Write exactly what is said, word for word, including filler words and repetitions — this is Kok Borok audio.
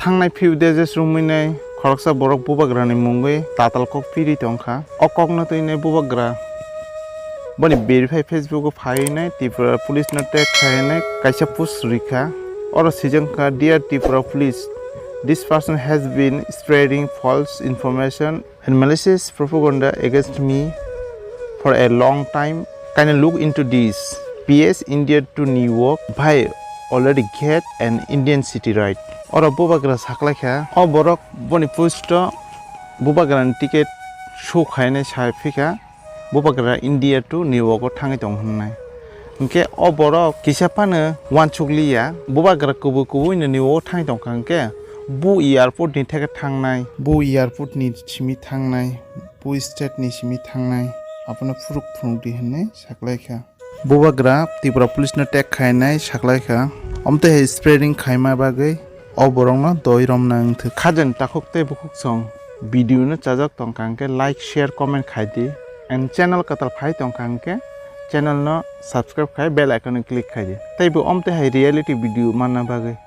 Thangnai few days romwi nai khoroksa borok bubagrani mungwi tatal kok pirwi tongkha. O kokno twinai bubagra boni verify Facebook o phaiwi nai Tripura police no tag khai nai kaisa post rikha. Oro swijangkha, "Dear Tripura police, this person has been spreading false information and malicious propaganda against me for a long time. Kindly look into this. P S India to New York. Bhai, already get an Indian city, right?" Oro bubagra saklaikha, o borok boni post o bubagrani ticket show khainai sai phikha, bubagra India to New York o thangwi tong hwnnai. Hinkhe o borok kisa phano uansukliya, bubagra kubui kubui no New York o thangwi tongkha hinkhe, bu airport ni theke thangnai, bu airport ni simi thangnai, bu state ni simi thangnai, abono phuruk phunukdi hwnwi saklaikha. Bubagra Tripura police no tag khainai saklaikha, omtwi hai spreading khaima bagwi o borokno doi romna wngthok. Khajani takhuk tei bukhuk song video no chajak tongkha hinkhe like, share, comment khaidi, and channel kwtal phai tongkha hinkhe channel no subscribe khai bell icon no click khaidi, tei bo omtwi hai reality video manna bagwi.